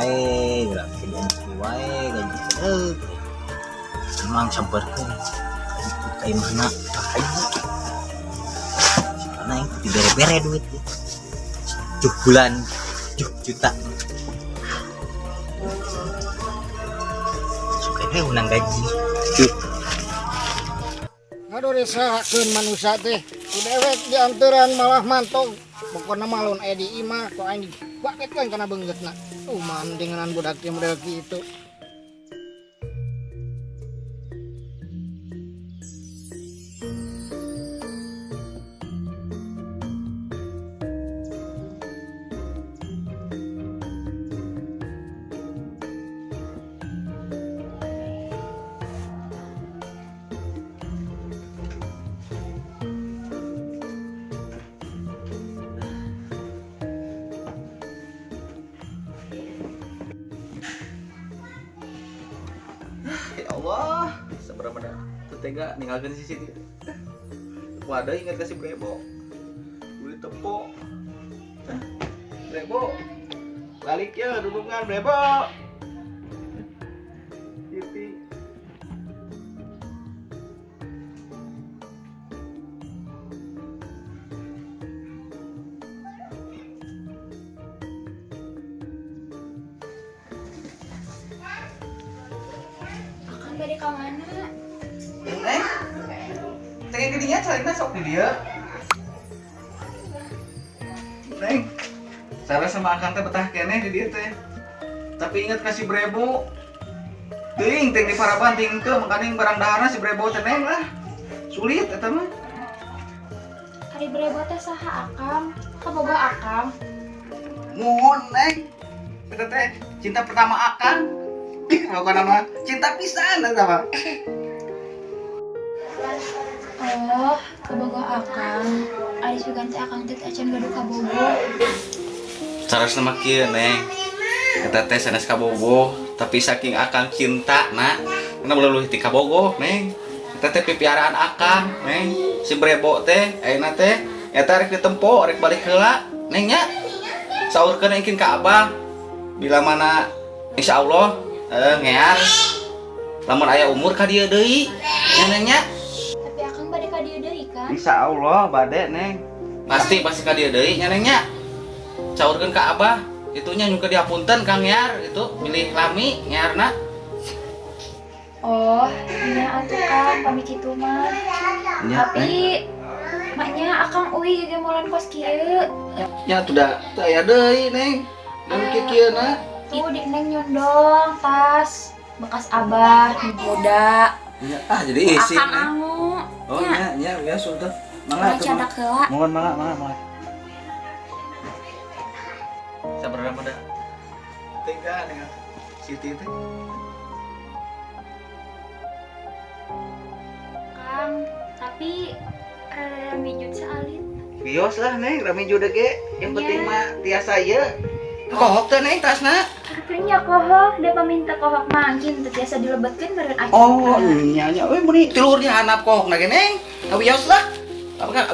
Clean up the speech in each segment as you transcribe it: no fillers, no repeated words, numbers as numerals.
Wae, geura ke dianjing wae gaji teh. Emang samperkeun itu ka imahna Pak Haji. Karena yang dibere-bere duit ya. 7 bulan 7 juta. Suka unang gaji. Ngadoresakeun manusia teh ku dewek dianteran malah mantog, pokona mah lamun aya di imah ku aing dibaketkeun kana beungeutna. Man dengan budak teh model kitu. Ya Allah, seberapa dah tega ninggalkan si Siti. Wadah ingat kasih Brebo. Beli tepok. Brebo. Balik ya dukungan Brebo. Siti. Akang bade ka mana? Neng. Tengah gedinya carina sok di dia. Neng. Sarah sama akang teh betah keneh di dieu teh. Tapi ingat kasih Brebo. Teuing teh di paraban ting teu makaning barang daharna si Brebo teh Neng lah. Sulit eta mah. Ari Brebo teh saha akang? Kaboga akang? Muhun Neng. Eta teh cinta pertama akang. Ih, pokona mah cinta pisan eta mah. Oh, kaboga akang. Ari sugan teh akang teh acan gaduh kabogo. Saras mah kieu Neng. Eta teh sanes kabogo, tapi saking akang cinta na, karena leuwih ti kabogo Neng. Eta teh pipiaraan akang Neng. Si Brebo teh ayeuna teh eta rek ditempo, rek balik heula Neng nya. Saurkeun engkin ka Abah. Bila mana insyaallah ngear lamun aya umur ka dieu deui nya Neng nya. Tapi akang bade ka dieu deui kan? Insyaallah bade Neng. Pasti pasti ka dieu deui nya Neng nya. Caurkeun ka Abah, itunya nyungkeun dihapunten Kang Yar itu milih lami ngearna. Oh, nya atuh Kang, pami kitu mah. Nya, Tapi maknya akang uih gegemolan kos kieu. Nya atuh da teu aya deui Neng. Dan kieu-kieuna. Tuh di Neng nyondong tas bekas Abah nu muda. Nya, ah jadi isi Akang Neng. angu. Oh nya nya biasa tuh. Mangga Mangga atuh. candak heula. Mohon mangga mangga mangga. Sabar pada tega dengan Siti teh. Kang, tapi rada mijut saalit. Bios lah Neng, rame jude ge. Yang Nya. penting mah tiasa ieu. Kohok teh Neng tasna. Nya kohok, dia paminta kohok mangkin teu tiasa dilebetkeun meureun acak. Oh, nya nya euy meuni tilur di handap kohok na ge Neng. Wios lah.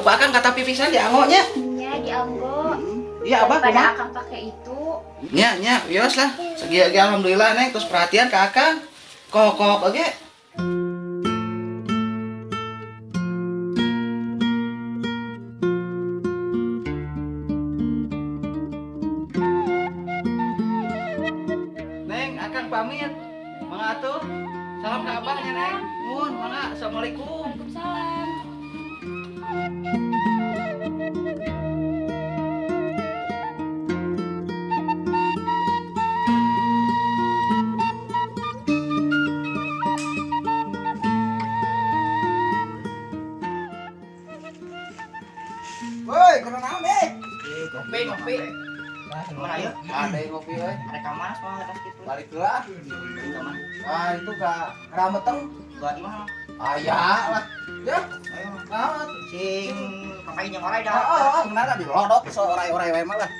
Bahkan kata pipisan dianggo nya. Nya dianggo. Iya Abah Daripada kumaha? akang pakai itu. Nya nya wios lah. Segi ge alhamdulillah Neng terus perhatian ka akang. Kohok-kohok oge. Neng, akang pamit. Mangga atuh. Salam ka Abah nya Neng. Nuhun, mangga. Assalamualaikum. Waalaikumsalam. Woi, kudu naon deh? Ngopi, ngopi. Mana yuk? Ada yang ngopi we. Ada kamar soalnya pas gitu. Balik heula. Kamar. Ah, itu ka rameteng. Gua di mana? Aya lah. Ya, Ayo. naon? Sing pakai jeung orai Oh, dah. oh, oh, benar di lodot so orai-orai wae mah lah.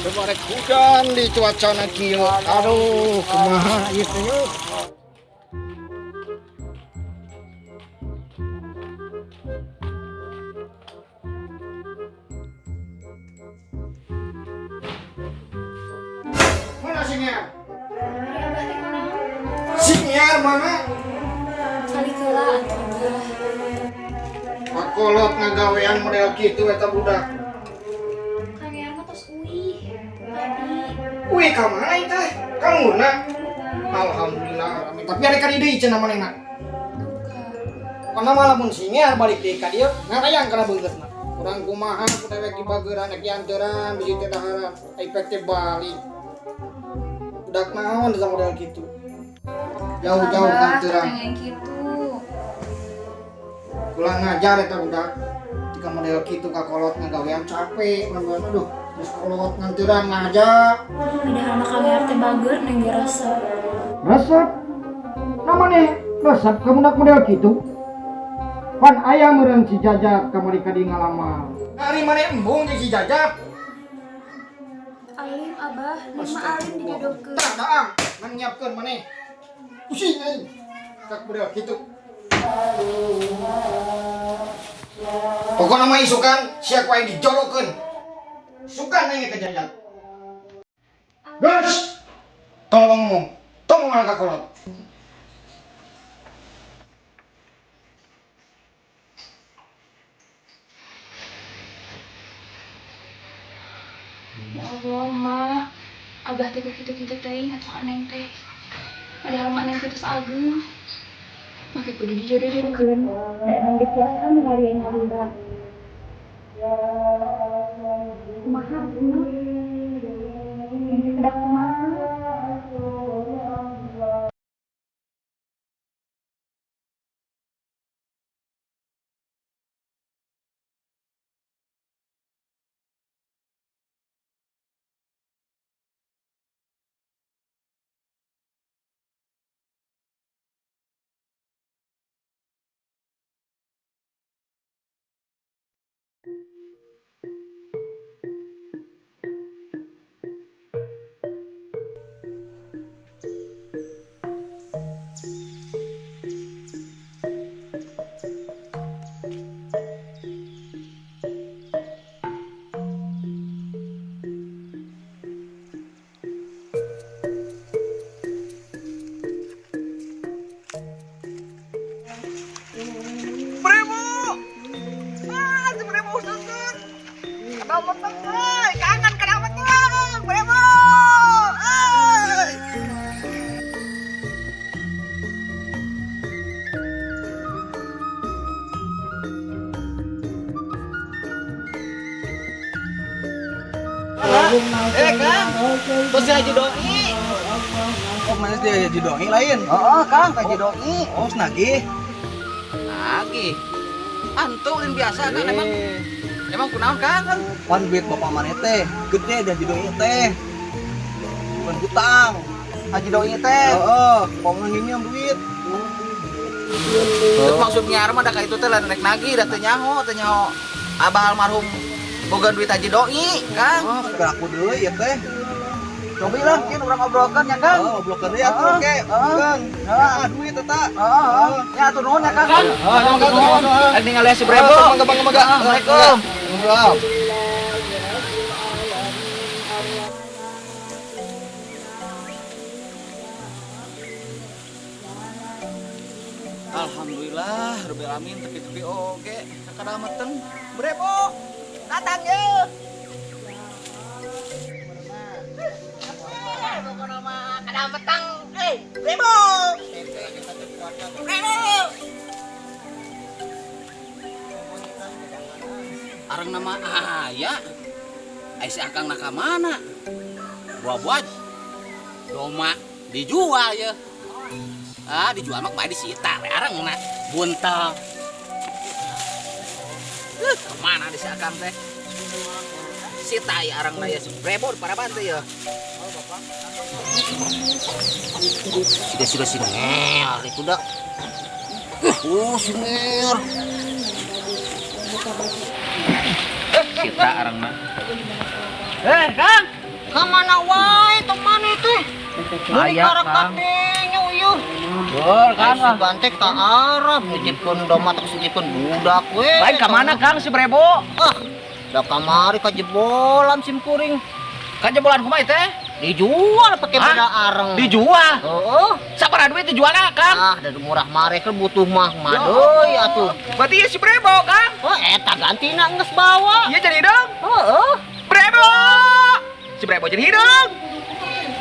Kemarin hujan di cuaca na kieu. Aduh, kumaha ieu teh yeuh. Mana sinyiar? Ari abah teh kunaon? Sinyiar mana? Kali keula atuh abah. Pakolot ngagawean model kitu eta budak. Kang Ear mah tos uih. Tadi. Wih, ka mana ieu teh? Kanguna. Alhamdulillah. Tapi ada kali deui cenah manehna. Duka. Karena malah mun sinyiar balik deui ka dieu, ngarayang kana beungeutna. Urang kumaha ku dewek dibageuran rek dianteran bisi teh daharan. Efek teh balik. Budak naon eta model kitu. Jauh-jauh Abah, kanteran. pengen kitu. Kurang ngajar eta budak. Jika model kitu ka kolot ngagawean capek, mun aduh, geus kolot nganteran ngajar. Padahal mah Kang Ear teh bager neng ge resep. Resep. Namanya resep ka budak model kitu. Pan aya meureun si Jajak kamari ka dieu ngalamar. Ari maneh embung jeung si Jajak. Alim abah, neng mah alim dijodohkeun. Tah daang, nang nyiapkeun maneh. Pusing aing. Kak model kitu. Pokokna mah isukan sia ku aing dijorokeun. Isukan aing ka Jajak. Gas. Tolong ngomong. Tong ngomong ka kolot. Ya Allah, mak. Abah teh kitu-kitu teuing atuh ka neng teh. Padahal mak neng teh tos ageng. Make kudu dijodoh-jodohkeun. Da neng ge tiasa ngariain nyalira. Kumaha atuh? Neng teh kedah kumaha? Bremo. Ah, si Bremo usulkeun. Kana meteng euy, kangen kana meteng. Bremo. Euy. Eh, Kang. Terus si Haji Doi. Oh, mana sih Haji Doi lain? Oh, Kang, Haji Doi. Oh, nagih. Nagih. Antu lain biasa kan emang. Emang kunaon, Kang? Pan duit bapak maneh teh gede di Haji Doi teh. Bukan hutang. Haji Doi teh. Heeh, pokoknya nginjem duit. Itu maksudnya mah da ka itu teh lain rek nagih da teu nyaho, teu nyaho. Abah almarhum boga duit Haji Doi, Kang. Oh, aku deui ya teh. Cobi lah, mungkin urang obrolkeun ya, Kang. Oh, obrolkeun deui atuh oke. Kang. Ya, duit eta. Heeh. Ya atuh nuhun ya, Kang. Heeh, nuhun, nuhun. Rek ningali si Brebo. Mangga, mangga, mangga. Assalamualaikum. Waalaikumsalam. Alhamdulillah, rabbil alamin tepi-tepi oge kakada meteng. Brebo, datang ye. Pokona mah kada meteng. Brebo. Brebo. Arang nama aya. Ai si Akang na ka mana? Buah-buah doma dijual ye. Ah, dijual mah bae disita we arang na buntel. Kemana di si Akang teh? Sita ya arang na ya si Brebo para bantu ya. Oh, Bapak. Siga-siga singer itu dah. Oh, singer. Kita arangna. Kang. Ka mana wae tong mana itu? Meuni Aya, karek Kang. katenya ieu. Bor, Kang ah. Gantek ka Arab nitipkeun domba terus nitipkeun budak we. Lain ka mana Kang si Brebo? Ah, da kamari kajebolan sim kuring. Kajebolan kumaha teh? Dijual pakai Hah? beda areng. Dijual. Heeh. Sabaraha duit dijualna, Kang? Ah, dari murah mareh kan butuh mah mah deui atuh. Berarti ieu si Brebo, Kang. Oh, eta gantina geus bawa. Iya jadi hidung. Heeh. Brebo. Si Brebo jadi hidung.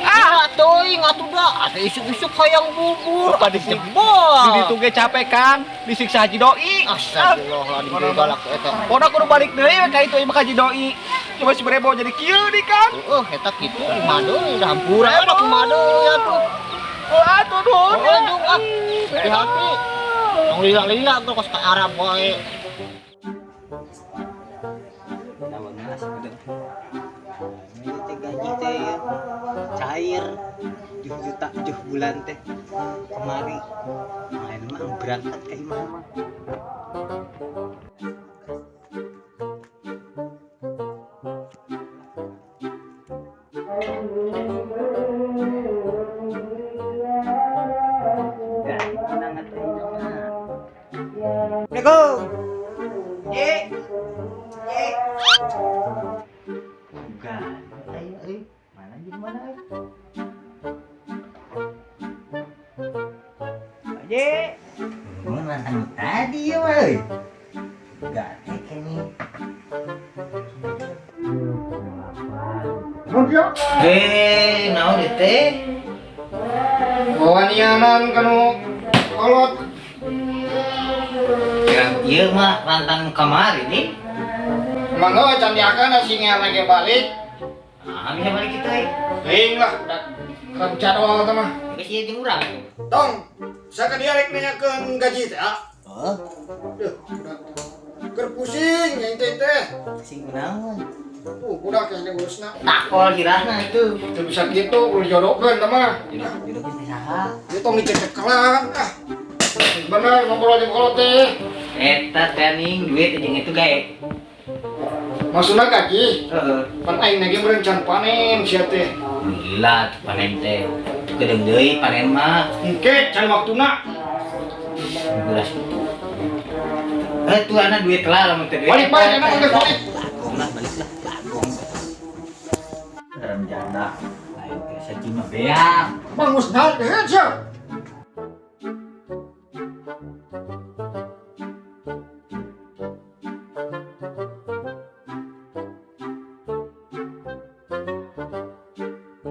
Ah, teuing atuh da. Atuh isuk-isuk hayang bubur. Lupa Atuh di- jebol. Di ditu ge capek, Kang. Disiksa Haji Doi. Astagfirullahaladzim deui galak eta. Pokona kudu balik deui we ka itu imah Haji Doi. Coba si Brebo jadi kieu deui, Kang. Heeh, eta kitu kumaha deui da hampura da kumaha deui atuh. Oh, atuh nuhun. Oh, jung ah. Hati-hati. Tong lila-lila tuh kos ka Arab wae. Gaji teh ya cair 7 juta 7 bulan teh kemari main mah berangkat ke imah mah. Assalamualaikum. Ye. Ye. Bukan. Ayo, ayo. Mana jeung mana euy? Ye. Mana anu tadi ya, euy? Gak kayaknya. Eh, naon ieu teh? Wanianan kanu kolot. Kira ieu mah rantang kamari nih. Mangga can diakan singa lagi balik. Ah, bisa balik kita euy. Teuing lah budak kerap jadwal teh mah. Geus ieu jeung urang. Tong, saka dia rek nanyakeun gaji teh ah. Oh, Duh, budak. Keur pusing aing teh teh. sing kunaon? Tuh, budak yang diurusna. Takol kirana itu. Teu bisa kitu kudu dijodohkeun teh mah. Jodoh jodoh saha? Ieu tong dicecekelan ah. Bener ngobrol jeung kolot teh. Eta teh ning duit jeung itu gae. Maksudna gaji. Heeh. Pan aing lagi meureun can panen sia teh. Gila tuh panen teh. Geudeung deui panen mah. Engke can waktuna. Beras itu. Eh tuh anak duit lah lamun teh duit. Balik balik enak geus balik. Bagong lah balik lah bagong. Dalam janda. Lain teh sajima beak. Bangus naon teh sia.